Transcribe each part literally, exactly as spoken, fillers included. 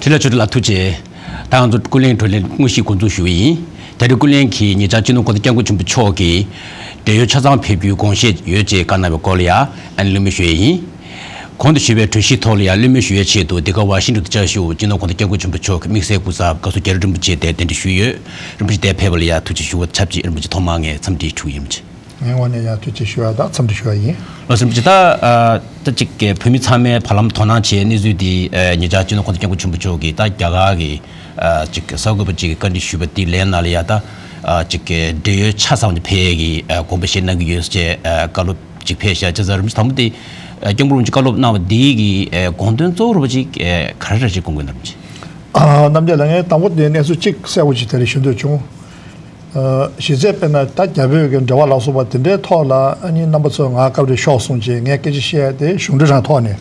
ལ་ཆོས་སྒྲོན་ལགས་ཐུགས་རྗེ་ཆེ། ད་ང་ཚོ་ཀུན་གླེང་བགྲོ་གླེང་དངོས་གཞི་འགོ་འཛུགས་ཞུ་གི་ཡིན། ད་རེས་ཀུན་གླེང་གི་ཉེ་ཆར་སྤྱི་ནོར་༸གོང་ས་༸སྐྱབས་མགོན་ཆེན་པོ་མཆོག་གིས་བགྲེས་ཡོལ་ཆ་ཚང་ཕེབས་རྒྱུའི་དགོངས་བཞེད་ཡོད་ཅེས་བཀའ་གནང་བའི་སྐོར་ལ་ཡ་ཨ་ནི་གླེང་མོལ་ཞུ་ཡས་ཡིན། གོང་དུ་ཞུས་པའི་གྲོས་གཞིའི་ཐོག་ལ་ཡ་གླེང་མོལ་ཞུ་ཡས་ཆེད་དུ་འདི་ག་ཝ་ཤིང་ཊོན་དུ་བཅའ་བཞུགས་སྤྱི་ནོར་༸གོང་ས་༸སྐྱབས་མགོན་ཆེན་པོ་མཆོག་གི་དམིགས་བསལ་སྐུ་ཚབ་བཀའ་ཟུར་རྒྱ་རི་རིན་པོ་ཆེ་དེ་གདན་འདྲེན་ཞུས་ཡོད། རིན་པོ་ཆེ་དེ་ཕེབས་པ་ལ་ཡ་ཐུགས་རྗེ་ཆེ་ཞུ་བ་ཆབས་ཅིག་རིན་པོ་ཆེ་ཐོག་མར་ངས་འཚམས་འདྲི་ཞུ་གི་ཡིན། རིན་པོ་ཆེ། ངའི་ངོས་ནས་ཡང་ཐུགས་རྗེ་ཆེ་ཞུ་བ་དང་འཚམས་འདྲི་ཞུ་བ་ཡིན། ལགས་སོ། རིན་པོ་ཆེ། ད་ཨ་ད་ཅིག་གི་བོད་མི་ཚང་མས་བར་ལམ་དོ་སྣང་བྱས་གནས་ཚུལ་འདི་ཨ་ཉེ་ཆར་སྤྱི་ནོར་༸གོང་ས་༸སྐྱབས་མགོན་ཆེན་པོ་མཆོག་གིས་ད་རྒྱ་གར་གྱི་ཨ་ཅིག་གི་གསར་འགོད་པ་ཅིག་གིས་བཀའ་འདྲི་ཞུས་པ་དེའི་ལན་ནང་ལ་ཡ་ད་ཨ་ཅིག་གི་བགྲེས་ཡོལ་ཆ་ཚང་ནས་ཕེབས་ཡས་ཀྱི་ཨ་དགོངས་པ་བཞེས་གནང་གི་ཡོད་ཅེས་ཨ་བཀའ་སློབ་ཅིག་ཕེབས་ཤག་བྱས་ཙང་རིན་པོ་ཆེ་དང་པོ་དེ་ཨ་སྐྱབས་མགོན་རིན་པོ་ཆེ་བཀའ་སློབ་གནང་བ་འདི་གི་ཨ་དགོངས་དོན་གཙོ་བོ་རུ་བ་ཅིག་ཨ་ག་རེ་རེད་ཅེས་དགོངས་དགོས་ན་རིན་པོ་ཆེ། ཨ་རྣམ་རྒྱལ་ལགས། ངས་དང་པོ་དེ་གནས་ཚུལ་གཅིག་གསལ་པོ་ཅིག་དེ་རིང་ཞུ་འདོད་བྱུང་། ཨ་གཞི་རྩའི་དཔེར་ན་ད་རྒྱ་བོད་ཀྱི་འབྲེལ་བ་ལ་སོགས་པ་དེ་འདྲའི་ཐོག་ལ་ཨ་ནི་རྣམ་པ་ཚོས་ང་སྐབས་རེ་ཤོག་གསུངས་བྱས་ངས་སྐད་ཆ་བཤད་དེ་གཞུང་འབྲེལ་རང་ཐོག་ནས།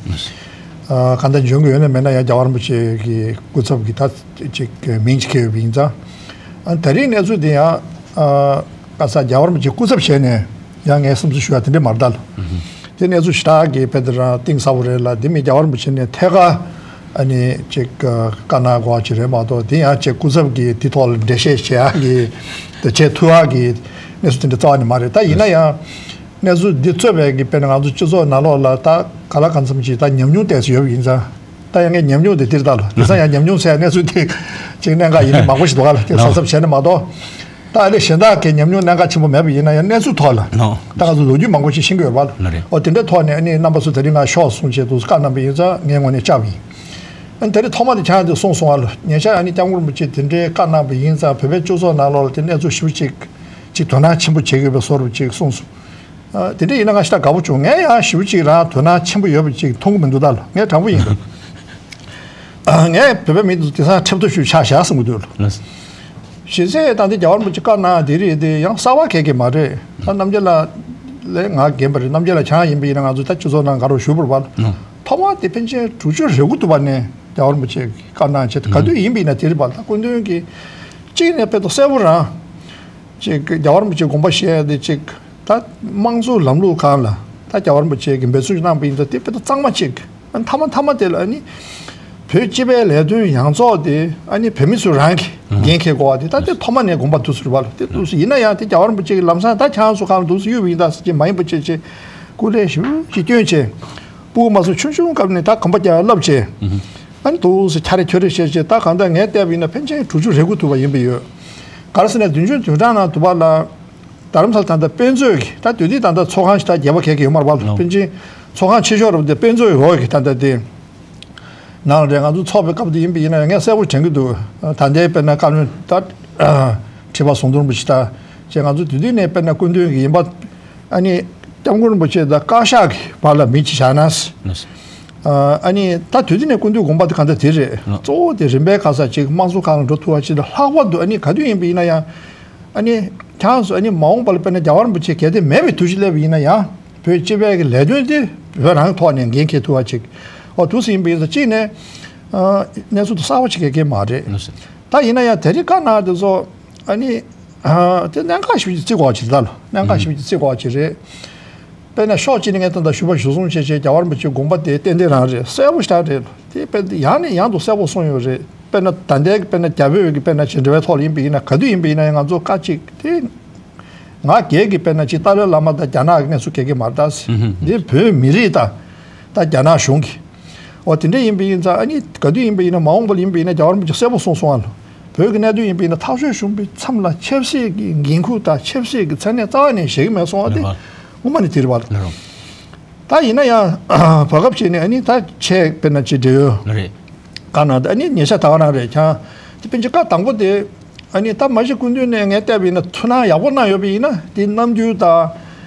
ཨ་གང་ལྟར་འཇོན་གྱི་ཡོད་ན་མེད་ན་ཡང་རྒྱལ་བ་རིན་པོ་ཆེ་གི་སྐུ་ཚབ་ཀྱི་ད་ཅིག་མིང་ཅིག་འཁྱེར་ཡོད་པ་ཡིན་ཙང་། ཨ་ད་རིང་གནས་ཚུལ་དེ་ཡང་ཨ་ག་ས་རྒྱལ་བ་རིན་པོ་ཆེ་སྐུ་ཚབ་བྱས་ནས་ཡང་ངས་བསམ་ཚུལ་ཞུ་བ་དེ་འདྲ་མ་རེད་ད་ལ། དེ་གནས་ཚུལ་ཞེ་དྲག་གི་དཔེ་དེ་རང་གཏིང་ཟབ་པོ་རེད་ལ། དེ་མིན་རྒྱལ་བ་རིན་པོ་ཆེ་ནས་ཐད་ཀར་ཨ་ནི་ཅིག་བཀའ་གནང་དགོས་པ་ཅིག་རེད་མ་གཏོགས། དེ་ཡང་ཅིག་སྐུ་ཚབ་ཀྱིས་དེ་ཐོག་ལ་འགྲེལ་བཤད་བྱེད་ཡག་གི་དེ་བྱེད་ཐུབ་ཡག་གི་གནས་ཚུལ་དེ་འདྲ་རྩ་བ་ནས་མ་རེད། ད་ཡིན་ན་ཡང་གནས་ཚུལ་འདི་གཙོས་པའི་གི་དཔེར་ན་ང་ཚོ་སྤྱི་ཚོགས་ནང་ལོགས་ལ་ད་ག་ལ་གང་འཚམ་ཅིག་ད་ཉམས་མྱོང་ཏོག་ཙམ་ཡོད་པ་ཡིན་ཙང་། ད་ཡང་ངས་ཉམས་མྱོང་དེ་འདིར་བཏགས་ལ། དེང་སང་ཡང་ཉམས་མྱོང་ཟེར་གནས་ཚུལ་དེ་ཅིག་གནད་འགག་ཡིན་མཁན་མང་པོ་ཞིག་འདུག་ག་ལ། དེ་གཟབ་གཟབ་བྱས་ནས་མ་གཏོགས། ད་ཨ་ནི་གཞན་དག་གི་ཉམས་མྱོང་གནད་འགག་ཆེན་པོ་མེད་པ་ཡིན་ན་ཡང་གནས་ཚུལ་ཐོག་ལ། ད་ང་ཚོ་ལོ་རྒྱུས་མང་པོ་ཞིག་ཤེས་ཀྱི་ཡོད་པ་ལ། ཨོ་དེ་འདྲའི་ཐོག་ནས་ཨ་ནི་རྣམ་པ་ཚོ་དེ་རིང་ང་ཤོག་གསུངས་བྱས་འདུག་བཀའ་གནང་པ་ཡིན་ཙང་ངའི་ངོས་ནས་བཅར་བ་ཡིན། ཨ་ནི་དེ་རིང་ཐོག་མ་དེ་ཁྱེད་རང་ཚོས་གསུངས་སོང་བ་ལ། ཉེ་ཆར་ཨ་ནི་སྐྱབས་མགོན་རིན་པོ་ཆེ་དེ་འདྲའི་བཀའ་གནང་པ་ཡིན་ཙང་བོད་པའི་སྤྱི་ཚོགས་ནང་ལོགས་ལ་དེ་གནས་ཚུལ་ཞེ་པོ་ཅིག་ཅིག་དོ་སྣང་ཆེན་པོ་བྱེད་ཀྱི་ཡོད་པའི་བཟོ་འདྲ་ཅིག་གསུངས་སོང་། ཨ་དེ་འདྲ་ཡིན་ན་ང་ཞེ་དྲག་དགའ་པོ་བྱུང་། ངས་ཡང་ཞེ་པོ་ཅིག་རང་དོ་སྣང་ཆེན་པོ་ཡོད་པ་ཅིག་མཐོང་གི་མི་འདུག་ད་ལ། ངས་དྲང་པོ་ཡིན། ཨ་ངས་བོད་པའི་མི་འདི་ཚོ་དེང་སང་ཁྲིམས་ཐོག་ཞུགས་ཆགས་བཞག་བསམ་གྱི་འདུག་ལ། ལགས། གཞི་རྩའི་ད་ལྟ་རྒྱལ་བ་རིན་པོ་ཆེ་བཀའ་གནང་དེ་རིགས་དེ་ཡང་གསར་པ་གང་ཡང་མ་རེད། ད་རྣམ་རྒྱལ་ལགས་ལས་ང་རྒན་པ་རེད། རྣམ་རྒྱལ་ལགས་ཁྱེད་རང་ཡིན་པ་ཡིན་ན་ང་ཚོ་ད་སྤྱི་ཚོགས་ནང་དགའ་རབ་བཞུགས་པ་རེད་པ། ལགས། ཐོག་མ་དེ་ཕལ་ཆེར་དྲུག་ཅུ་རེ་དགུ་འདུག་པ་ནས་རྒྱལ་བ་རིན་པོ་ཆེ་བཀའ་གནང་བྱས་ཏེ་ག་དུས་ཡིན་པ་ཡིན་ན་དེ་རེད་པ། ད་སྐུ་མདུན་གྱིས་གཅིག་ནས་དཔེ་ཐོག་གསལ་པོ་རང་ཅིག་རྒྱལ་བ་རིན་པོ་ཆེ་དགོངས་པ་བཞེས་ཏེ་ཅིག་ད་དམངས་གཙོ་ལམ་ལུགས་སྒང་ལ་ད་རྒྱལ་བ་རིན་པོ་ཆེ་གིས་འབད་བརྩོན་གནང་པ་ཡིན་ཙང་དེ་དཔེ་ད་གཙང་མ་གཅིག་ཨ་མཐའ་མ་མཐའ་མ་དེ་ལ་ཨ་ནི་བོད་སྤྱི་པའི་ལས་དོན་ཡོངས་རྫོགས་དེ་ཨ་ནི་བོད་མི་ཚོ་རང་གིས་འགན་འཁྱེར་དགོས་པ་དེ་ད་དེ་ཐོག་མ་ནས་དགོངས་པ་འདུག་ཟེར་བ་ལ། དེ་འདུག་ཟེར་ཡིན་ན་ཡང་དེ་རྒྱལ་བ་རིན་པོ་ཆེ་གིས་ལམ་སང་ད་ཁྱེད་རང་ཚོ་གང་འདུག་ཟེར་གཡུག་པ་ཡིན་ད་ཟེར་གྱི་མ་ཡིན་པ་བྱས་བྱས་སྐུ་ལས་ཞེ་པོ་ཅིག་བསྐྱོན་བྱས། སྤུ་གུ་མ་སུ་ཆུང་ཆུང་སྐབས་ནས་ད་གོམ་པ་རྒྱག་བསླབ་བྱས། ཨ་ནི་འདུག་ཟེར་ཁྱ་རེ་ཁྱོ་རེ་བྱས་བྱས་ད་གང་ལྟར་ངས་བལྟས་པ་ཡིན་ན་ཕལ་ཆེར་དྲུག་ཅུ་རེ་དགུ་ཐུབ་པ་ཡིན་པ་ཡོད། ག་རེ་ཟེར་ན་བདུན་ཅུ་དོན་གྲངས་ནང་དུ་བ་ལ། རྡ་རམ་ས་ལ་ད་ལྟ་དཔེ་མཛོད་ཀྱི་ད་དུས་དེ་ད་ལྟ་ཚོགས་ཁང་ཞིག་ད་རྒྱས་པ་གས་གས་ཡོད་མ་རེད་པ། ལགས། ཕལ་ཆེར་ཚོགས་ཁང་ཆེ་ཤོས་རེད་པ། དེ་དཔེ་མཛོད་ཀྱི་འོག་གི་ད་ལྟ་དེ་ནང་རེད། ང་ཚོ་ཚོགས་པའི་སྐབས་དེ་ཡིན་པ་ཡིན་ན་ངས་གསལ་པོ་དྲན་གྱི་འདུག་ད་ལྟའི་དཔེར་ན་བཀའ་བློན་ད་ཁྲི་པ་ཟམ་གདོང་རིན་པོ་ཆེ་ད་ཅེས་ང་ཚོ་དུས་དེ་ནས་དཔེར་ན་སྐུ་མདུན་གྱི་ཡིན་པ་ཨ་ནི་སྐྱབས་མགོན་རིན་པོ་ཆེ་དང་བཀའ་ཤག་གི་བར་ལ་མི་གཅིག་བཞག་ན། ལགས། ཨ་ནི་ད་དུས་དེ་ནས་སྐུ་མདུན་དགོངས་པ་དེ་གང་ལྟར་དེ་རེད། ལགས། གཙོ་བོ་དེ་རིམ་པས་ག་ས་ཅིག་དམངས་གཙོ་སྒང་ལ་འགྲོ་ཐུབ་པ་ཅིག་དང་ལྷག་པར་དུ་ཨ་ནི་ག་དུས་ཡིན་པ་ཡིན་ན་ཡང་། ཨ་ནི་ཁྱེད་རང་ཚོ་ཨ་ནི་མ་འོངས་པ་ལ་དཔེར་ན་རྒྱལ་བ་རིན་པོ་ཆེ་གལ་ཏེ་མེད་པའི་དུས་ཤིག་སླེབས་པ་ཡིན་ན་ཡང་བོད་སྤྱི་པའི་གི་ལས་དོན་དེ་བོད་རང་གི་ཐོག་ནས་འགན་འཁྱེར་ཐུབ་པ་ཅིག་འོ་འདུག་སེ་ཡིན་པ་ཡིན་ཙང་གཅིག་ནས་ཨ་གནས་ཚུལ་དེ་གསར་པ་ཞིག་གང་ཡང་མ་རེད། ལགས་སོ། ད་ཡིན་ན་ཡང་དེ་རིང་བཀའ་གནང་དེ་ཚོ་ཨ་ནི་ཨ་དེ་གནད་འགག་ཞེ་པོ་ཅིག་བརྩི་དགོས་པ་ཅིག་རེད། ད་ལོ་གནད་འགག་ཞེ་པོ་ཅིག་བརྩི་དགོས་པ་ཅིག་རེད། དཔེར་ན་ཤོག་གཅིག་ནས་ངས་ད་ལྟ་ཞུ་བ་ཞུ་སོང་བྱས་བྱས་རྒྱལ་བ་རིན་པོ་ཆེའི་དགོངས་པ་དེ་ཏན་ཏན་རང་རེད། གསལ་པོ་ཞེ་དྲག་རེད། དེ་དཔེ་ཡང་ནས་ཡང་དུ་གསལ་པོ་གསུངས་ཡོད་རེད། དཔེར་ན་ད་ལྟའི་དཔེར་ན་རྒྱ་བོད་ཀྱི་དཔེར་ན་ཅིག་འབྲེལ་བའི་ཐོག་ལ་ཡིན་པ་ཡིན་ན་ག་དུས་ཡིན་པ་ཡིན་ན་ཡང་ང་ཚོ་བཀའ་གཅིག་དེ་ང་སྒེར་གྱི་དཔེར་ན་ཅིག་ཏཱ་ལའི་བླ་མ་དང་རྒྱ་ནག་གི་གནས་ཚུལ་ག་གེ་མ་རེད་ད། འདི་བོད་མི་རིགས་དང་ད་རྒྱ་ནག་གཞུང་གི་འོ་དེ་འདྲ་ཡིན་པ་ཡིན་ཙང་ཨ་ནི་ག་དུས་ཡིན་པ་ཡིན་ན་མ་འོངས་པ་ལ་ཡིན་པ་ཡིན་ན་རྒྱལ་བ་རིན་པོ་ཆེ་གསལ་པོ་གསུངས་སོང་ཨ་ལོ། བོད་ཀྱི་གནད་དོན་ཡིན་པ་ཡིན་ན་ཐག་གཅོད་ཞུ་བའི་མཚམས་ལ་ཆབ་སྲིད་ཀྱི་འགན་ཁུར་དང་ཆབ་སྲིད་ཀྱི་མཚན་གནས་རྩ་བ་ནས་བཞེས་ཀྱི་མེད་སོང་བ་དེ་ལགས། སྔོན་མ་ནས་དེ་རེད་པ། ལགས། ད་ཡིན་ན་ཡང་བར་སྐབས་ཅིག་ནས་ཨ་ནི་ད་ཆེད་དཔེར་ན་ཅིག་འབྲེལ་ཡོད། ལགས་རེད། བཀའ་གནང་ད་ཨ་ནི་ཉེ་ཆར་ད་ག་རང་རེད་ཀྱང་། དེ་དཔེར་ན་ཅིག་བཀའ་དང་པོ་དེ་ཨ་ནི་ད་མ་གཞི་སྐུ་མདུན་ནས་ངས་བལྟས་པ་ཡིན་ན་ཐུགས་སྣང་ཡག་པོ་གནང་ཡོད་པ་ཡིན་ན་དེ་རྣམ་འགྱུར་དང་།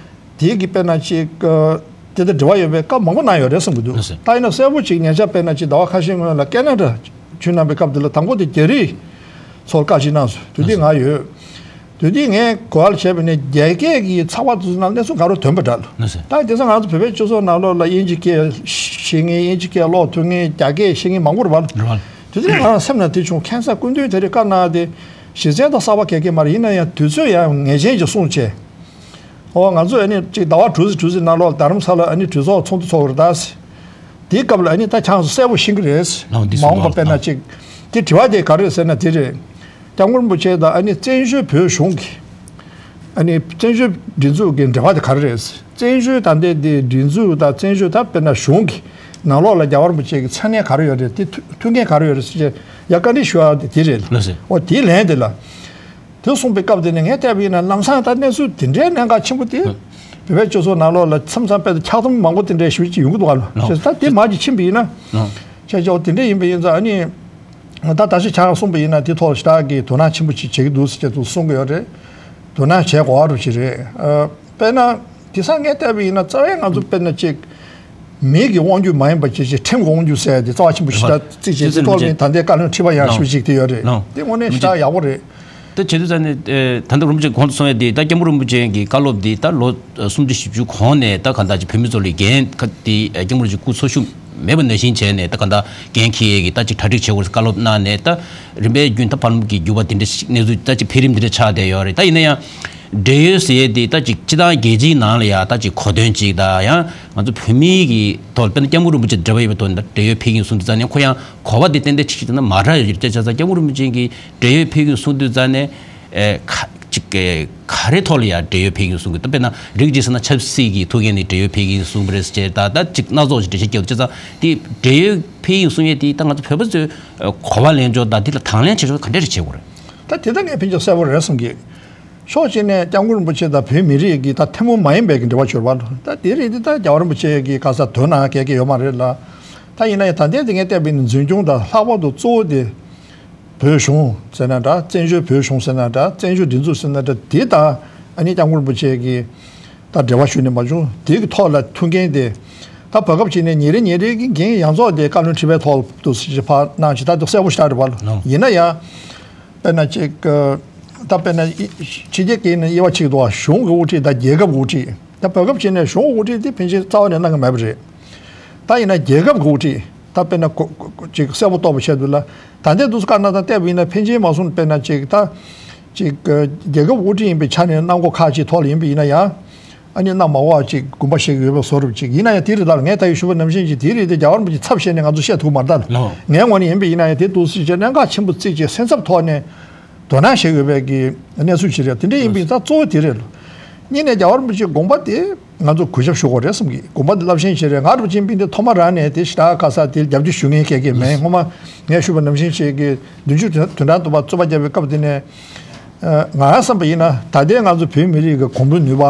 དེའི་གི་དཔེར་ན་ཅིག་ཨ་དེ་དང་འབྲེལ་བ་ཡོད་པའི་བཀའ་མང་པོ་གནང་ཡོད་རེད་བསམ་གྱི་འདུག་ལགས་སོ། ད་ཡིན་ན་གསལ་པོ་ཅིག་ཉེ་ཆར་དཔེར་ན་ཅིག་ཟླ་བ་ཁ་ཤས་སྔོན་ལ་ཀེ་ན་ཌ་ཕྱིན་གནང་པའི་སྐབས་དེ་ལ་དང་པོ་དེ་རྒྱ་རིགས་ཚོར་བཀའ་ཅིག་གནང་སོང་། དེ་དུས་ང་ཡོད། དེ་དུས་ངས་གོ་བ་ལ་བྱས་པ་ནི་རྒྱ་སྐད་ཀྱི་ཚགས་པར་དེ་ཚོ་ནང་གནས་ཚུལ་ག་རེ་ཐོན་པ་འདྲ་ལ། ལགས་སོ། ད་དེང་སང་ང་ཚོ་བོད་པའི་སྤྱི་ཚོགས་ནང་ལོགས་ལ་དབྱིན་ཇི་སྐད་ཤེས་མཁན་དབྱིན་ཇི་སྐད་ཀློག་ཐུབ་མཁན་རྒྱ་སྐད་ཤེས་མཁན་མང་པོ་རེད་པ། རེད་པ། དེ་དུས་ང་རང་སེམས་ནང་དེ་བྱུང་ཁ་སང་སྐུ་མདུན་དེ་རིང་བཀའ་གནང་སྟེ་གཞི་རྩའི་ཐོག་གསར་པ་ག་གེ་མ་རེད། ཡིན་ན་ཡང་དུས་ཚོད་ཡང་ངེས་ཅན་ཅིག་གསུངས་བྱས། ཨོ་ང་ཚོ་ཨ་ནི་ཅིག་ཟླ་བ་དྲུག་ཙམ་དྲུག་ཙམ་ནང་ལོགས་རྡ་རམ་ས་ལ་ཨ་ནི་གྲོས་ཚོགས་ཚོགས་འདུ་ཚོགས་ཀྱི་རེད་ད། དེའི་སྐབས་ལ་ཨ་ནི་ད་ཁྱེད་རང་ཚོ་གསལ་པོ་ཤེས་ཀྱི་རེད། ལགས་འདི་མ་འོངས་པ་གསུངས་དཔེར་ན་ལགས། ཅིག་ དེ་དྲི་བ་དེ་ག་རེ་རེད་ཟེར་ན་དེ་རེད། སྐྱབས་མགོན་རིན་པོ་ཆེ་དང་ཨ་ནི་བཙན་བྱོལ་བོད་གཞུང་གི་ཨ་ནི་བཙན་བྱོལ་སྒྲིག་འཛུགས་ཀྱི་འབྲེལ་བ་དེ་ག་རེ་རེད། བཙན་བྱོལ་ད་ལྟའི་དེ་སྒྲིག་འཛུགས་དང་བཙན་བྱོལ་ད་དཔེར་ན་གཞུང་གི་ནང་ལོགས་ལ་རྒྱལ་བ་རིན་པོ་ཆེ་གི་མཚན་གནས་ག་རེ་ཡོད་རེད། དེ་ཐུགས་ཐུགས་འགན་ག་རེ་ཡོད་རེད་ཟེར་བྱས་ཡ་བཀའ་འདྲི་ཞུ་ཡ་དེ་དེ་རེད། ལགས་སོ། འོ་དེའི་ལན་དེ་ལ། དེ་གསུངས་པའི་སྐབས་དེ་ནས་ངས་བལྟས་པ་ཡིན་ན་ལམ་སང་ད་གནས་ཚུལ་དེ་འདྲའི་གནད་འགག་ཆེན་པོ་དེ་ལགས། བོད་པའི་སྤྱི་ཚོགས་ནང་ལོགས་ལ་མཚམས་མཚམས་དཔེ་འཁྱག་རྩོམ་མང་པོ་དེ་འདྲའི་ཞུ་ཅིག་ཡོང་གི་འདུག་ག་ལོ། ལགས། བྱས་ཙང་ད་དེ་མ་ཅིག་ཕྱིན་པ་ཡིན་ན། ལགས། བྱས་ཙང་དེ་འདྲ་ཡིན་པ་ཡིན་ཙང་ཨ་ནི། ད་ད་ཆ་ཆ་གསུངས་པ་ཡིན་ན་དེ་ཐོག་ཞེ་དྲག་གི་དོ་སྣང་ཆེན་པོ་ཅིག་བྱེད་ཀྱི་འདུག་ཟེར་ཅིག་གསུང་གི་ཡོད་རེད། དོ་སྣང་བྱེད་དགོས་པ་རུ་ཅིག་རེད། ཨ། དཔེར་ན། དེང་སང་ངས་བལྟས་པ་ཡིན་ན་རྩ་བའི་ང་ཚོ་དཔེར་ན་ཅིག་མི་གི་དབང་སྒྱུར་མ་ཡིན་པ་ཅིག་ཅིག་ཁྲིམས་ཀྱི་དབང་སྒྱུར་ཟེར་ཡ་དེ་རྩ་བ་ཆེན་པོ་ཞེ་དྲག་བརྩིས་བྱས་དེ་ཐོག་ནས་ད་ལྟའི་བཀའ་བློན་ཁྲི་པ་ཡང་ཞུ་ཅིག་དེ་ཡོད་རེད། དེ་དངོས་གནས་ཞེ་དྲག་ཡག་པོ་རེད། ད་བྱེད་དུས་ཙང་ནས་ད་ལྟ་རིན་པོ་ཆེ་གོང་དུ་གསུངས་ཡ་དེ་ད་སྐྱབས་མགོན་རིན་པོ་ཆེ་གི་བཀའ་སློབ་འདི་ད་ལོ་སུམ་ཅུ་བཞི་བཅུ་གོང་ནས་ད་ག་འདྲ་ཅིག་བོད་མི་ཚོ་ལ་འགན་ཁ་དེ་སྐྱབས་མགོན་རིན་པོ་ཆེ་སྐུ་འཚོ་བཞུགས་མེད་པ་ནང་བཞིན་བྱས་ནས་ད་ག་འདྲ་འགན་འཁྱེར་ཡས་ཀྱི་ད་ཅིག་གྲ་སྒྲིག་བྱེད་དགོས་བཀའ་སློབ་གནང་ནས་ད་རིམ་པས་རྒྱུན་ད་བར་ལམ་གྱི་འགྱུར་བ་དེ་འདྲ་ཞིག་གནས་ཚུལ་ད་ཅིག་འཕེལ་རིམ་དེ་འདྲ་ཆགས་བསྡད་ཡོད་རེད། ད་ཡིན་ན་ཡང་བགྲེས་ཡོལ་ཟེར་ཡས་དེ་ད་ཅིག་སྤྱི་བཏང་རྒྱལ་སྤྱིའི་ནང་ལ་ཡ་ད་ཅིག་གོ་དོན་ཅིག་དང་ཡང་ང་ཚོ་བོད་མིའི་གི་ཐོག་དཔེར་ན་སྐྱབས་མགོན་རིན་པོ་ཆེ་འབྲེལ་བ་ཡོད་པའི་ཐོག་ནས་ད་བགྲེས་ཡོལ་ཕེབས་ཀྱི་ཡིན་གསུངས་དུས་ཙང་ནས་ཁོ་ཡང་གོ་བ་དེ་ཏན་ཏན་ཅིག་ཅིག་ད་ན་མ་འདྲ་ཡོད་ཀྱི་རེད། བྱས་ཙང་སྐྱབས་མགོན་རིན་པོ་ཆེ་གི་བགྲེས་ཡོལ་ཕེབས་ཀྱི་ཡིན་གསུངས་དུས་ཙང་ནས། ཨེ། ཁ་ཅིག་ག་རེ་ཐོག་ལ་ཡང་བགྲེས་ཡོལ་ཕེབས་ཀྱི་ཡིན་གསུང་གི། ད་དཔེར་ན་རིགས་གཅིག་ཟེར་ན་ཆབ་སྲིད་ཀྱི་ཐུགས་འགན་ནས་བགྲེས་ཡོལ་ཕེབས་ཀྱི་ཡིན་གསུང་གི་རེད་ཟེར་བྱས། ད་ད་ཅིག་སྣ་ཚོགས་ཀྱི་འགྲེལ་བཤད་བརྒྱབ་ཡོད། བྱས་ཙང་དེ་བགྲེས་ཡོལ་ཕེབས་ཀྱི་ཡིན་གསུང་ཡས་དེ་ད་ང་ཚོ་བོད་པ་ཚོས་གོ་བ་ལེན་ཕྱོགས་དང་དེ་ལ་དང་ལེན་བྱེད་ཕྱོགས་ག་འདྲ་རེ་བྱེད་དགོས་རེད། ད་དེ་ད་ངས་ཕན་ཆད་གསལ་པོ་རེད་བསམ་གི། ཕྱོགས་གཅིག་ནས་སྐྱབས་མགོན་རིན་པོ་ཆེ་དང་བོད་མི་རིགས་ཀྱི་ད་ཐུན་མོང་མ་ཡིན་པའི་གི་འབྲེལ་བ་ཡོད་པ་ལ། ད་དེ་རིགས་དེ་ད་རྒྱལ་བ་རིན་པོ་ཆེ་གི་ག་ས་དོ་སྣང་ག་གེ་ཡོད་མ་རེད་ལ། ད་ཡིན་ན་ཡང་ད་ལྟའི་དེ་ངས་བལྟས་པའི་ནི་འཛིན་སྐྱོང་དང་ལྷག་པར་དུ་གཙོ་བོ་དེ། བོད་གཞུང་ཟེར་ན་འདྲ། བཙན་བྱོལ་བོད་གཞུང་ཟེར་ན་འདྲ། བཙན་བྱོལ་སྒྲིག་འཛུགས་ཟེར་ན་འདྲ། དེ་དང་ཨ་ནི་སྐྱབས་མགོན་རིན་པོ་ཆེ་གི་ད་འབྲེལ་བ་ཞུ་ནས་མ་བྱུང་། དེ་གི་ཐོག་ལ་ཐུགས་འགན་དེ་ད་བར་སྐབས་ཅིག་ནས་ཉིན་རེ་ཉིན་རེ་གི་འགན་ཡང་རྫོགས་དེ་བཀའ་བློན་ཁྲི་པའི་ཐོག་ཏུ་ཕར་གནང་བྱས། ད་དེ་གསལ་པོ་ཞེ་དྲག་རེད་པ། ལགས། ཡིན་ན་ཡང་དཔེར་ན་ཅིག་ད་དཔེར་ན་ཕྱི་རྒྱལ་སྐད་ནས་དབྱེ་བ་ཕྱེ་གི་འདུག་པ། གཞུང་གི་དབུ་ཁྲིད་དང་རྒྱལ་ཁབ་དབུ་ཁྲིད། ད་བར་སྐབས་ཅིག་ནས་གཞུང་དབུ་ཁྲིད་དེ་ཕན་ཆད་རྩ་བ་ནས་གནང་གི་མེད་པ་རེད། ད་ཡིན་ན་རྒྱལ་ཁབ་ཀྱི་དབུ་ཁྲིད་ད་དཔེར་ན་གོ་གོ་ཅིག་གསལ་པོ་རྟོགས་པ་བྱས་དུས་ལ། ད་ལྟའི་དུས་སུ་བཀའ་གནང་སྟངས་བལྟས་པ་ཡིན་ན་ཕན་ཆད་མ་སོང་། དཔེར་ན་ཅིག་ད་ཅིག་རྒྱལ་ཁབ་དབུ་ཁྲིད་ཡིན་པའི་ཆ་ནས་གནང་སྒོ་ཁག་ཅིག་ཐོག་ལ་ཡིན་པ་ཡིན་ན་ཡང་། ཨ་ནི་གནང་མ་དགོས་པ་ཅིག་དགོངས་པ་བཞེས་ཀྱི་ཡོད་པའི་བཟོ་འདྲ་ཅིག་ཡིན་ན་ཡང་། དེ་རེད། ད་ལ་ངས་ད་ཡོད་ཞུ་བ་ནང་བཞིན་ཅིག་དེ་རེད་དེ་རྒྱལ་བ་རིན་པོ་ཆེ་ཚབ་བྱས་ནས་ང་ཚོ་བཤད་ཐུབ་མ་རེད་ད། ལགས། ངའི་ངོས་ནས་ཡིན་པ་ཡིན་ན་ཡང་དེ་འདུག་སེ་བྱས་གནད་འགག་ཆེན་པོ་བརྩིས་བྱས་སེམས་འཚབ་ཐོག་ནས། དོ་སྣང་བྱེད་དགོས་པའི་གི་གནས་ཚུལ་ཞིག་རེད། དེ་འདྲ་ཡིན་པ་ཡིན་ཙང་གཙོ་བོ་དེ་རེད་ལོ། གཉིས་ནས་རྒྱལ་བ་རིན་པོ་ཆེའི་དགོངས་པ་དེ་ང་ཚོ་གུས་ཞབས་ཞུ་དགོས་རེད་བསམ་གི། དགོངས་པ་དེ་རླབས་ཆེན་ཞིག་རེད། ང་རིན་པོ་ཆེ་པཎྜི་ཏ་ཐོག་མ་རང་ནས་དེ་ཞེ་དྲག་ག་ས་དེ་རྒྱབ་སྐྱོར་ཞུ་མཁན་ག་གེ་མེད། སྔོན་མ་ངས་ཞུས་པ་ནང་བཞིན་བྱས་གི་བདུན་ཅུ་དོན་དོན་གྲངས་བསྡོམས་པ་རྩོད་པ་བརྒྱབ་པའི་སྐབས་དེ་ནས། ང་རང་བསམ་པ་ཡིན་ན་ད་ལྟའི་ང་ཚོ་བོད་མི་རིགས་ཀྱི་གོང་བུ་ནུས་པ།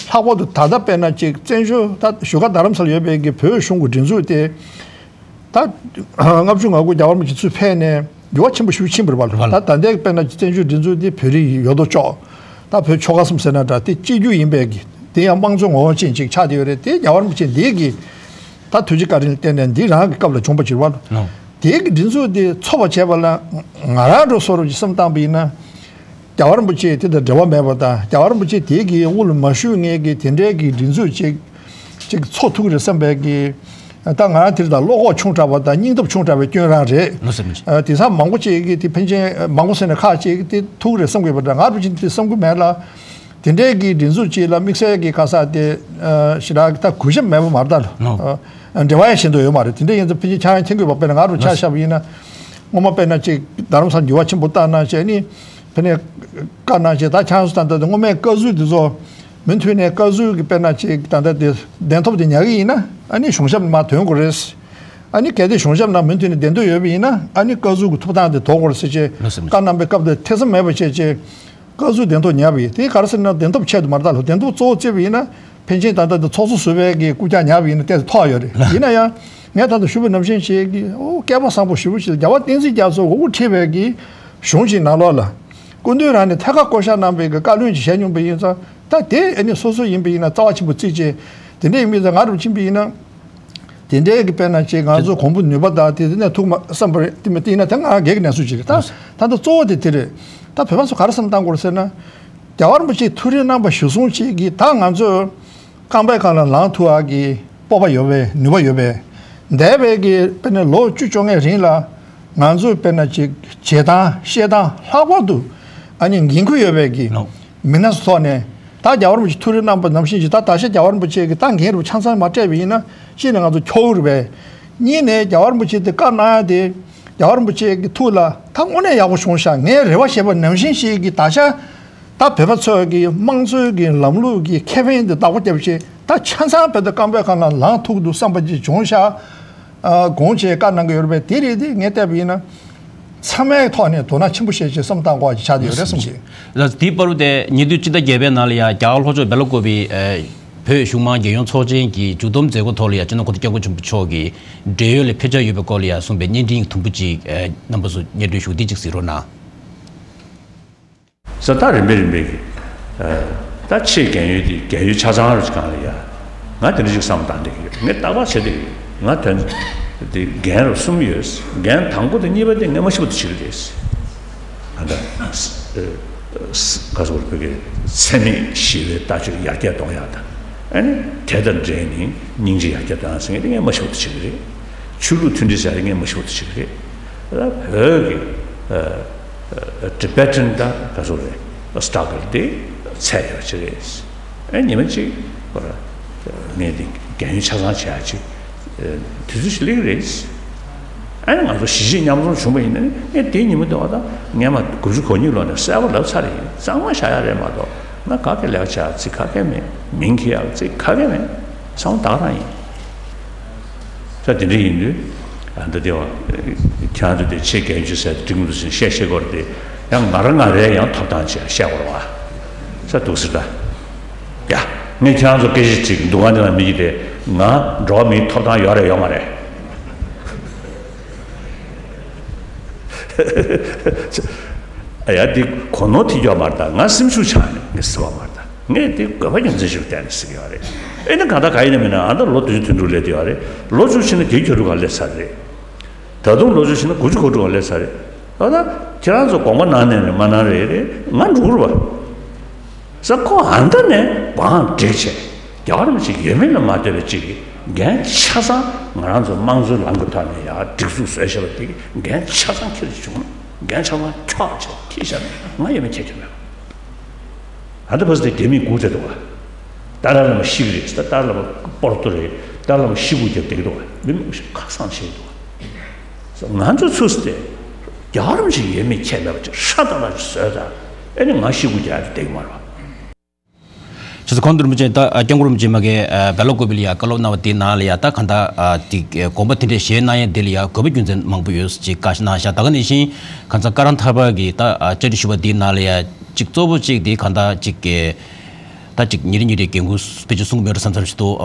ལྷག་པར་དུ་ད་ལྟ་དཔེར་ན་ཅིག་བཙན་བྱོལ་ད་བཞུགས་སྒར་རྡ་རམ་ས་ལ་ཡོད་པའི་གི་བོད་གཞུང་གི་སྒྲིག་འཛུགས་དེ། ད་ལྔ་བཅུ་ང་དགུ་རྒྱལ་བ་རིན་པོ་ཆེ་ཚུར་ཕེབས་ནས་འགྱུར་བ་ཆེན་པོ་ཞིག་ཕྱིན་པ་རེད་པ། ད་ད་ལྟའི་དཔེར་ན་བཙན་བྱོལ་སྒྲིག་འཛུགས་འདི་བོད་རིགས་ཡོད་དོ་ཅོག་ད་བོད་ཆོལ་ཁ་གསུམ་ཟེར་ན་འདྲ། དེ་གཅིག་གྱུར་ཡིན་པའི་གི་དེ་ཡང་དམངས་གཙོའི་ངོ་བོ་ཅན་ཅིག་ཆགས་བསྡད་ཡོད་རེད། དེ་རྒྱལ་བ་རིན་པོ་ཆེ་འདི་གི་ད་ཐུགས་རྗེ་བཀའ་དྲིན་ལ་བརྟེན་ནས་འདི་རང་གི་སྐབས་ལ་བྱུང་བ་ཅིག་རེད་པ། དེ་གི་སྒྲིག་འཛུགས་འདི་འཚོ་བ་བྱས་པ་ལ་ང་རང་འགྲོ་སོ་རུ་ཅིག་བསམ་བཏང་པ་ཡིན་ན། རྒྱལ་བ་རིན་པོ་ཆེ་དེ་དང་འབྲེལ་བ་མེད་པ་དང་། རྒྱལ་བ་རིན་པོ་ཆེ་དེ་གི་དབུ་ལ་མ་བཞུགས་མཁན་གྱི་དེ་འདྲའི་གི་སྒྲིག་འཛུགས་ཅིག་ཅིག་འཚོ་ཐུབ་ཀྱི་རེད་བསམ་པའི་གི། ད་ང་རང་དེ་རིང་ད་བློ་ཁོག་ཆུང་དྲགས་པ་དང་སྙིང་སྟོབས་ཆུང་དྲགས་པའི་སྐྱོན་རང་རེད། ལགས་སོ། ལགས་སོ། ཨ། དེང་སང་མང་པོ་ཅིག་གིས་དེ་ཕན་ཆད་མང་པོ་ཟེར་ནས་ཁག་ཅིག་དེ་ཐུབ་ཀྱི་རེད་བསམ་གྱི་ཡོད་པ་འདྲ། ང་རང་ཅིག་དེ་བསམ་གྱི་མེད་ལ། དེ་འདྲའི་གི་སྒྲིག་འཛུགས་ཅིག་ལ་དམིགས་བསལ་གྱི་ག་ས་དེ། ཨ། ཞེ་དྲག་ད་གུས་ཞབས་མེད་པ་མ་རེད་ད་ལོ། ལགས། ཨ། འབྲེལ་བ་ཡང་ཤིན་ཏུ་ཡོད་མ་རེད། དེ་འདྲ་ཡིན་ཙང་ཕལ་ཆེར་ཆ་ཡང་མཁྱེན་གྱི་ཡོད་པ། དཔེར་ན་ང་རང་ཆ་བཞག་པ་ཡིན་ན། སྔོན་མ་དཔེར་ན་ཅིག་རྡ་རམ་ས་ལ་འགྱུར་བ་ཆེན་པོ་བཏང་གནང་བྱས་ནི། ཕ་ནས་བཀའ་གནང་བྱས་ད་ཆང་སུ་དང་ད་དེ་སྔོན་མའི་བཀའ་ཟུར་དེ་ཚོ་མུ་མཐུད་ནས་བཀའ་ཟུར་གྱི་དཔེར་ན་ཅིག་ད་ལྟ་དེ་གདན་ཐོབ་དེ་ཉར་གི་ཡིན་ན། ཨ་ནི་གཞུང་ཞབས་ནས་མར་ཐོན་དགོས་རེད། ཨ་ནི་གལ་ཏེ་གཞུང་ཞབས་ནང་མུ་མཐུད་ནས་གདན་དོན་ཡོད་པ་ཡིན་ན། ཨ་ནི་བཀའ་ཟུར་གྱི་ཐོབ་ཐང་དེ་དོར་དགོས་རེད་ཟེར་བྱས། ལགས་སོ། བཀའ་གནང་པའི་སྐབས་དེ་ཐེ་ཚོམ་མེད་པ་བྱས་བྱས། བཀའ་ཟུར་གདན་ཐོབ་ཉར་བ་ཡིན། དེ་ག་རེ་ཟེར་ན་གདན་ཐོབ་ཆེད་དུ་མ་རེད་ད་ལོ། གདན་ཐོབ་གཙོ་བོ་བརྩིས་པ་ཡིན་ན་ཕན་ཆད་ད་ལྟ་དེ་ཚོགས་གཙོ་ཟུར་པའི་གི་རྐུབ་བཀྱག་ཉར་བ་ཡིན་ན་ཏོག་ཙམ་ཐོགས་ཡོད་རེད། ཡིན་ན་ཡང་ངས་ད་ལྟ་ཞུས་པ་ནང་བཞིན་བྱས་ཀྱི། ཨོ། སྐལ་པ་བཟང་པོ་ཞེ་པོ་ཅིག་ལ་རྒྱལ་བ་བསྟན་འཛིན་རྒྱ་མཚོ་དབུ་ཁྲིད་པའི་གི་གཞུང་ཞིག་ནང་ལོགས་ལ། སྐུ་མདུན་རང་ནས་ཐད་ཀར་བསྐོ་བཞག་གནང་བའི་གི་བཀའ་བློན་ཅིག་བཞེས་མྱོང་པ་ཡིན་ཙང་། ད་དེ་ཨ་ནི་སོ་སོ་ཡིན་པ་ཡིན་ན་རྩ་བ་ཆེན་པོ་བརྩིས་བྱས། དེ་འདྲ་ཡིན་པ་ཡིན་ཙང་ང་རུ་ཕྱིན་པ་ཡིན་ན། དེ་འདྲའི་གི་དཔེར་ན་ཅིག་ང་ཚོ་གོང་བུ་ནུས་པ་དང་དེ་དེ་ནས་ཐུག་མ་བསམ་པ་རེད། དེ་མི་དེ་ཡིན་ན་དེ་ང་སྒེར་གྱི་གནས་ཚུལ་ཅིག་རེད། ད་ད་ལྟ་གཙོ་བོ་དེ་དེ་རེད། ད་བོད་པ་ཚོ་ག་རེ་བསམ་བཏང་དགོས་རེད་ཟེར་ན། རྒྱལ་བ་རིན་པོ་ཆེས་ཐུགས་རེ་གནང་པ་གཞིར་བཟུང་བྱས་ཀྱི་ད་ང་ཚོ་རྐང་པའི་སྒང་ལ་ལངས་ཐུབ་པ་གི་སྤོབས་པ་ཡོད་པའི་ནུས་པ་ཡོད་པའི། འདས་པའི་གི་དཔེར་ན་ལོ་བཅུ་བཅོ་ལྔའི་རིང་ལ་ང་ཚོས་དཔེར་ན་ཅིག་བྱེད་སྟངས་བཤད་སྟངས་ལྷག་པར་དུ་ཨ་ནི་འགན་ཁུར་ཡོད་པའི་གི་ལགས། མི་སྣ་ཚོ་ཐོག་ནས། ད་རྒྱལ་བ་རིན་པོ་ཆེ་ཐུགས་རེ་གནང་པ་ནང་བཞིན་གྱི་ད་ད་ཆ་རྒྱལ་བ་རིན་པོ་ཆེ་གི་ད་འགན་རུ་ཆ་ཚང་མ་སྤྲད་པ་ཡིན་ན་གཅིག་ནས་ང་ཚོ་འཁྱོག་རུ་བས། གཉིས་ནས་རྒྱལ་བ་རིན་པོ་ཆེ་དེ་བཀའ་གནང་ཡ་དེ་ རྒྱལ་བ་རིན་པོ་ཆེ་གི་ཐུགས་ལ་ད་དངོས་གནས་ཡག་པོ་བྱུང་ཤག་ངའི་རེ་བ་བྱས་པ་ནང་བཞིན་ཞིག་གི་ད་ཆ་ད་བོད་པ་ཚོ་གི་དམངས་གཙོའི་གི་ལམ་ལུགས་ཀྱི་ཁེ་ཕན་དེ་བདག་པོ་རྒྱབ་བྱས་ད་ཆ་ཚང་བོད་དོན་སྐམ་པོའི་སྒང་ལ་ལངས་ཐུབ་འདུག་བསམ་པ་ཅིག་བྱུང་ཤག་ཨ་དགོངས་བྱས་བཀའ་གནང་གི་ཡོད་རེད་པས། དེ་རེད་དེ་ངས་བལྟས་པ་ཡིན་ན་ཚང་མའི་ཐོག་ནས་དོ་སྣང་ཆེན་པོ་བྱས་བྱས་བསམ་བཏང་དགོས་ཅིག་ཆགས་བསྡད་ཡོད་རེད་བསམ་གི། ལགས་དེའི་བར་དུ་ཉེ་དུས་སྤྱི་ཟླ་བརྒྱད་པའི་ནང་ལ་ཡང་རྒྱ་གར་ལྷོ་ཕྱོགས་སྦེལ་ཀོབ་པའི་ཨ་བོད་གཞུང་མང་རྒྱལ་ཡོངས་ཚོགས་ཆེན་གྱི་མཇུག་བསྡོམས་མཛད་སྒོ་ཐོག་ལ་ཡང་སྤྱི་ནོར་གོང་ས་སྐྱབས་མགོན་ཆེན་པོ་མཆོག་གིས་བགྲེས་ཡོལ་ལ་ཕེབས་འཆར་ཡོད་པའི་སྐོར་ལ་ཡང་གསུངས་པའི་བརྙན་འཕྲིན་དུམ་བུ་གཅིག་ཨ་རྣམ་པ་ཚོ་སྙན་སྒྲོན་ཞུ་གཏུག་ཅིག་གཟིགས་རོགས་གནང་། ས་ད་རིམ་པས་རིམ་པས་ཀྱི། ད་ཆེས་རྒན་ཡོལ་དེ་རྒན་ཡོལ་ཆ་ཚང་རུ་གང་ལ་ཡ། ང་དེ་འདྲ་ཞིག་བསམ་བཏང་བསྡད་ཀྱི་ཡོད། ངས་རྟག་པར་བྱས་བསྡད་ཀྱི་ཡོད། ང་དོན་དེ་རྒན་རུ་གསུམ་ཡོད། རྒན་དང་པོ་དང་གཉིས་པ་དེ་ངས་མ་ཤི་བར་དུ་བྱེད་ཀྱི་རེད། ཨ་ད། ག་ཟེར་བོད་ཀྱི་འཚེ་མེད་ཞི་བའི་ལྟ་སྤྱོད་ཡར་རྒྱས་གཏོང་ཡག་དང་། ཨ་ནི་དེ་དང་འབྲེལ་ནས་སྙིང་རྗེ་ཡར་རྒྱས་གཏོང་ཡག་ཟེར་མཁན་དེ་ངས་མ་ཤི་བར་དུ་བྱེད་ཀྱི་རེད། ཆོས་ལུགས་མཐུན་སྒྲིལ་ཟེར་ཡག་ངས་མ་ཤི་བར་དུ་བྱེད་ཀྱི་རེད། ད་བོད་ཀྱི་ཨ། Tibetan་དང་ག་ཚོད་རེད། Struggle་དེ་ཚད་ཡོད་ཅིག་རེད། ཨ་ཉི་མ་གཅིག་ཁོ་ར་ངས་འདི་རྒན་ཡོལ་ཆ་ཚང་བྱེད་ཡག་ཅིག་དུས་ཚོད་ཅིག་སླེབས་ཀྱི་རེད། ཨ་ནི་ང་ཚོ་གཞིས་བྱེས་མཉམ་འཛོམས་བྱུང་བ་ཡིན་ན་ངས་དེ་ཉིན་མོ་དེ་བ་དང་སྔོན་མ་དགུ་བཅུ་གོ་གཉིས་ལོ་ནས་གསལ་པོ་ལབ་ཚར་ཡིན། གཙང་མ་བཞག་ཡག་རེད་མ་གཏོགས་ང་ག་གེ་ལས་ཀ་བྱེད་ཡག་ཅིག་ག་གེ་མེད། མིང་འཁྱེར་ཡག་ཅིག་ག་གེ་མེད། ཚང་མ་བདག་རང་ཡིན། ས་དེ་འདྲ་ཡིན་དུས། ཨ་འདི་དེ་བ། ཁྱེད་རང་ཚོ་དེ་ཆེས་གལ་ཆེ་ཟེར་འགྲིག་མི་འདུག་ཟེར་བཤད་བཤད་དགོས་རེད་དེ། ཡང་ང་རང་ང་རེ་ཡང་ཐོབ་ཐང་ཆེ་བཤད་དགོས་རེད་བ། ས་འདུག་ཟེར་ད། ཡ། ངས་ཁྱེད་རང་ཚོ་སྐད་ཆ་དྲིས་འདུག་ག་འདི་ལ་མི་གི་དེ། ང་འགྲོ་བ་མིའི་ཐོབ་ཐང་ཡོད་རེད་ཡོད་མ་རེད། ཨ་ཡ་འདི་གོ་ནོར་ཐེབས་ཀྱི་ཡོད་མ་རེད་ད། ང་སེམས་ཤུགས་ཆག་ནས་ངས་ཟེར་བ་མ་རེད་ད། ངས་དེ་དགོས་པ་རྒྱུ་མཚན་ཞིག་བལྟས་ནས་ཟེར་གྱི་ཡོད་རེད། ཨེ་ནི་གང་ལྟར་ག་ཡིན་ན་མིན་ན་ཨ་ད་ལོ་བདུན་ཅུ་དོན་དྲུག་སླེབས་བསྡད་ཡོད་རེད། ལོ་བཅུ་ཕྱིན་ན་དེའི་ཁྱོད་རུ་ག་སླེབས་ཚར་རེད། ད་དུང་ལོ་བཅུ་ཕྱིན་ན་དགུ་བཅུ་གོ་དྲུག་ག་སླེབས་ཚར་རེད། ད་ད་ཁྱེད་རང་ཚོ་དགོངས་པ་གནང་ནས་རེད་མ་གནང་རེད་རེད། ང་འགྲོ་གི་རེད་བ། ས་ཁོ་ཨ་མདའ་ནས་བང་བསྒྲིགས་བྱས། རྒྱལ་བ་རིན་པོ་ཆེ་ཡོད་མེད་ལ་མ་ལྟོས་པའི་གཅིག་གི་འགན་ཆ་ཚང་ང་རང་ཚོ་དམངས་གཙོའི་ལམ་གྱི་ཐོག་ནས་ཡར་སྒྲིག་འཛུགས་བཟོས་བཞག་པ་དེ་གི་འགན་ཆ་ཚང་ཁྱེར་བྱུང་། འགན་ཆ་ཚང་འཁྱོག་བྱས་ཁྱེར་བཞག་ནས་ང་ཡོད་མེད་ཁྱེད་ཀྱི་མེད། ཨ་ད་བ་ཟེར་དེ་མི་སྒུག་བསྡད་འདུག་ག་ཏཱ་ལའི་བླ་མ་ཤི་གི་རེད། ད་ཏཱ་ལའི་བླ་མ་སྤོར་ཏོ་རེད། ཏཱ་ལའི་བླ་མ་ཤི་སྒུག་བརྒྱབ་བསྡད་འདུག་ག་མི་མང་པོ་ཞིག་ཁ་སང་བྱས་འདུག་ག་ང་ཚོ་ཚུར་ཟེར་ཏེ་རྒྱལ་བ་རིན་པོ་ཆེ་ཡོད་མེད་ཁྱད་མེད་པ་ཅིག་ཧྲ་ཏག་ཏག་ཅིག་བཟོས་ད། ཨེ་ནི་ང་ཤི་སྒུག་རྒྱག་ཡག་དེ་བསྡད་ཀྱི་མ་རེད་བ། ཅེས་སོ་གོང་དུ་རིན་པོ་ཆེ་ད་སྐྱབས་མགོན་རིན་པོ་ཆེ་མ་གི་སྦེ་ལ་ཀོ་བི་ལ་ཡ་བཀའ་སློབ་གནང་བ་དེའི་ནང་ལ་ཡ་ད་གང་ལྟར་དེ་དགོངས་པ་དེ་འདྲས་བཞེས་གནང་ཡས་དེ་ལ་ཡ་དགོས་པ་རྒྱུ་མཚན་མང་པོ་ཡོད་ཅེས་བཀའ་གནང་ཤག་ད་ག་ནང་བཞིན་གང་ཚ་བཀའ་རམས་ཐར་པ་གི་ད་བཅར་འདྲི་ཞུ་བ་དེའི་ནང་ལ་ཡ་གཅིག་གཙོ་བོ་གཅིག་དེ་གང་ལྟར་གཅིག་གི་ད་གཅིག་ཉིན་རེ་ཉིན་རེ་འགན་ཁུར་དཔེ་ཆ་གསུང་གི་མེད་འགྲོ་བསམ་བསམ་ཞིག་འདུག་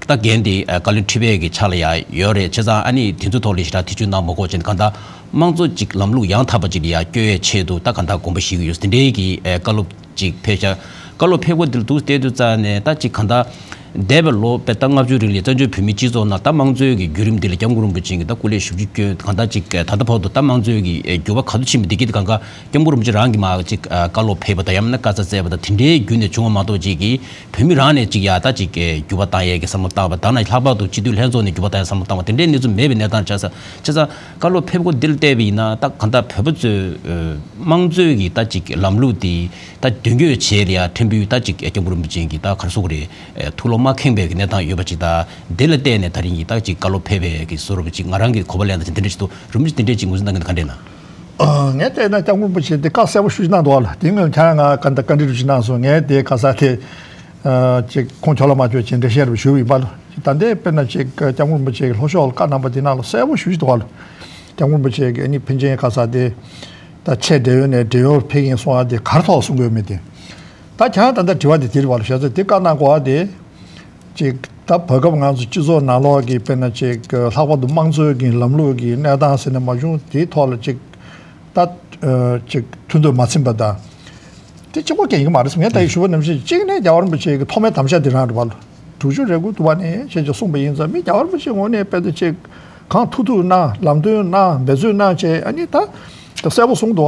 ད་འགན་དེ་བཀའ་བློན་ཁྲི་པའི་གི་ཕྱག་ལ་ཡ་ཡོད་རེད། བྱས་ཙང་ཨ་ནི་དེ་ཚོའི་ཐོག་ལ་ཞེ་དྲག་ཐེ་བྱུས་གནང་མ་དགོས་བྱས་ནས་གང་ལྟར་དམངས་གཙོ་གཅིག་ལམ་ལུགས་ཡང་དག་པ་ཅིག་ལ་ཡ་བསྐྱོད་ཡས་ཆེད་དུ་ད་གང་ལྟར་དགོངས་པ་བཞེས་ཀྱི་ཡོད། དེ་འདྲའི་གི་བཀའ་སློབ་ཅིག་ཕེབས་ཤག་བཀའ་སློབ་ཕེབས་སྒོ་འདིར་འདུག་བལྟས་དུས་ཙང་ནས་ད་ཅིག་གང་ལྟར་འདས་པའི་ལོ་དཔེ་ད་ལྔ་བཅུ་རིང་ལ་བཙན་བྱོལ་བོད་མིའི་སྤྱི་ཚོགས་ནང་ད་དམངས་གཙོའི་གི་བརྒྱུད་རིམ་འདི་ལ་སྐྱབས་མགོན་རིན་པོ་ཆེ་གིས་ད་སྐུ་ལས་བཞི་བཅུ་བསྐྱོན། གང་ལྟར་ཅིག་ད་ལྟ་བར་དུ་ད་དམངས་གཙོའི་གི་འགྱུར་བ་ག་ཚོད་ཕྱིན་པ་འདི་གི་གང་ག་སྐྱབས་མགོན་རིན་པོ་ཆེ་རང་གིས་མར་ཅིག་བཀའ་སློབ་ཕེབས་པ་དང་ཡང་ན་བཀའ་སྩལ་པ་དང་དེ་འདྲའི་བརྒྱུད་ནས་བྱུང་བ་མ་གཏོགས་ཅིག་གིས་བོད་མི་རང་ནས་ཅིག་ཡ་ད་ཅིག་འགྱུར་བ་བཏང་ཡས་ཀྱི་བསམ་བློ་བཏང་བ་དང་ན་ལྷག་པར་དུ་སྤྱི་འཐུས་ལྷན་ཚོགས་ནས་འགྱུར་བ་བཏང་ཡས་བསམ་བློ་བཏང་བ་དེ་འདྲའི་གནས་ཚུལ་མེད་པའི་གནས་སྟངས་ཆགས་ས་བྱས་ཙང་། བཀའ་སློབ་ཕེབས་སྒོ་འདི་ལ་བལྟས་པ་ཡིན་ན་ད་གང་ལྟར་བོད་པ་ཚོས་དམངས་གཙོའི་གི་ད་ཅིག་ལམ་ལུགས་འདི་ད་མདུན་སྐྱོད་བྱེད་ལ་ཡ་ཕྲན་བུ་ད་ཅིག་སྐྱབས་མགོན་རིན་པོ་ཆེ་གི་ད་ག་རེ་ཟེར་དགོས་རེད། ཐུགས་བློ་མ་ཁེངས་པའི་གི་གནས་སྟངས་ཡོད་པ་ཅིག་ད་འདི་ལ་བལྟས་ནས་ད་རིང་གི་ད་ཅིག་བཀའ་སློབ་ཕེབས་པའི་གི་བཟོ་འདྲ་པོ་ཅིག་ང་རང་གི་གོ་བ་ལེན་སྟངས་ཅིག་འདི་འདྲ་ཅིག་འདུག་རིན་པོ་ཆེ་འདི་འདྲ་ཅིག་ངོས་འཛིན་གནང་གི་འདུག་ག་འདྲ་ན། ངས་བལྟས་ན་སྐྱབས་མགོན་རིན་པོ་ཆེ་འདི་བཀའ་གསལ་པོ་ཞེ་པོ་ཅིག་གནང་འདུག་ལ། དེ་སྔོན་ཁྱེད་རང་ང་ག་འདྲ་བཀའ་འདྲི་རུ་ཅིག་གནང་སོང་། ངས་དེ་ག་ས་དེ། ཅིག་ཁོང་ཁྱོད་ལ་མ་ཁྱོད་ཅིག་འགྲེལ་བཤད་རུ་ཞུས་ཡིན་པ་ལ། ད་ལྟའི་དཔེར་ན་ཅིག་སྐྱབས་མགོན་རིན་པོ་ཆེ་གི་ལྷོ་ཕྱོགས་ལ་བཀའ་གནང་པ་དེ་ནང་ལ་གསལ་པོ་ཞེ་པོ་ཅིག་འདུག་ལ། སྐྱབས་མགོན་རིན་པོ་ཆེ་གི་ཨ་ནི་ཕན་ཆད་ག་ས་དེ། ད་ཆེས་བགྲེས་ཡོལ་ནས་བགྲེས་ཡོལ་ཕེབས་ཀྱིན་སོང་བ་དེ་ག་རེ་ཐོག་གསུང་གི་ཡོད་མེད་དེ། ད་ཁྱེད་རང་ད་ལྟ་དྲི་བ་དེ་དེ་རེད་བ་ལ། བྱས་ཙང་དེ་བཀའ་གནང་དགོས་པ་དེ། ཅིག་ད་བར་སྐབས་ང་ཚོ་སྤྱི་ཚོགས་ནང་ལོགས་ཀྱི་དཔེར་ན་ཅིག་ལྷག་པར་དུ་དམངས་གཙོའི་གི་ལམ་ལུགས་ཀྱི་གནས་སྟངས་ཟེར་ནས་མ་བྱུང་དེའི་ཐོག་ལ་ཅིག་ད་ཅིག་མཐུན་འདོད་མ་ཚིམ་པ་དང་། དེ་གཅིག་པོ་གལ་ཡིན་གྱི་མ་རེད་བསམ། ངས་ད་ཡིག་ཞུ་བ་ནམ་ཞིག་གཅིག་ནས་རྒྱལ་བ་རིན་པོ་ཆེ་གི་ཐོག་མའི་དམ་བཅའ་དེ་རང་རེད་བ་ལ། དྲུག་ཅུ་རེ་དགུ་དུ་བ་ནས་བྱས་ཀྱི་གསུངས་པ་ཡིན་ཙང་མི་རྒྱལ་བ་རིན་པོ་ཆེ་ངོས་ནས་དཔེ་དེ་ཅིག་གང་ཐུབ་ཐུབ་གནང་། ལམ་སྟོན་གནང་། འབད་བརྩོན་གནང་བྱས་ཨ་ནི་ད་ད་གསལ་པོ་གསུངས་འདུག